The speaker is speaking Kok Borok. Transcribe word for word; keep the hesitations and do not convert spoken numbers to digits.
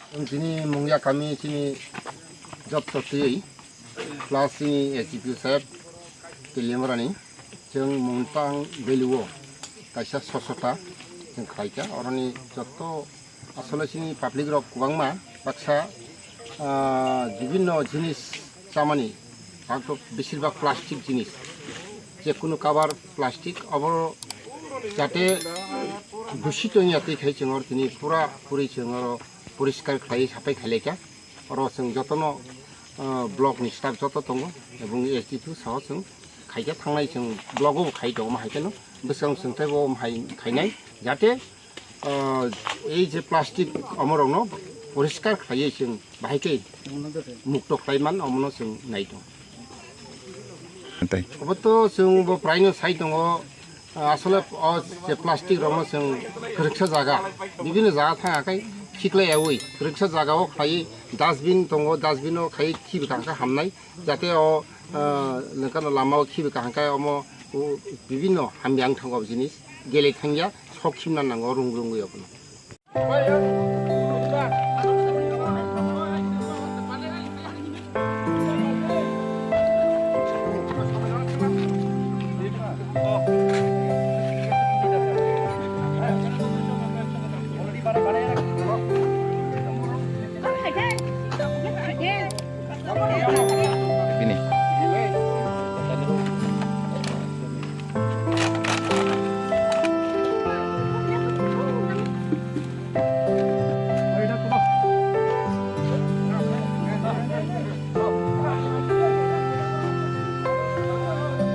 Chini Mungya kami chini joto twi plus chini S D P O saheb Teliamrani chwng mungtang value o kaisa sochota chwng khlaikha. Oroni joto asole chini public rok kwbangma baksa, ah, bibinno jinis chamani, bagtok beshirbag plastic jinis, je kunu cover plastic, abo jate dushito wngya twi khai chwng oro tini pura puri chwng oro poriskar khlai sapai khailaikha. Oro chwng jotono, ah, block ni staff joto tongo, ebong S D P O saho chwng khaikhe thangnai chwng block o khai tongo, ma hai kheno bwskang chwng teibo hai khainai, jate, ah, ei je plastic omorokno poriskar khlaiwi chwng bahai khe mukto khlai man, omono chwng nai tongo. Tei. Obo to chwng bo praino sai tongo, asole o je plastic rokno chwng kwrwksa jaga, bibinno jaga thang akai khiklai yaui kwrwksa jaga o khlai dustbin tongo, dustbin o khai khibi kaham khe hamnai, jate o, ah, nokano lama o khibi kaham khe omo, o, bibinno hamya wng thango o jinis gele thangya, sok khimna nango rung rungwi obono.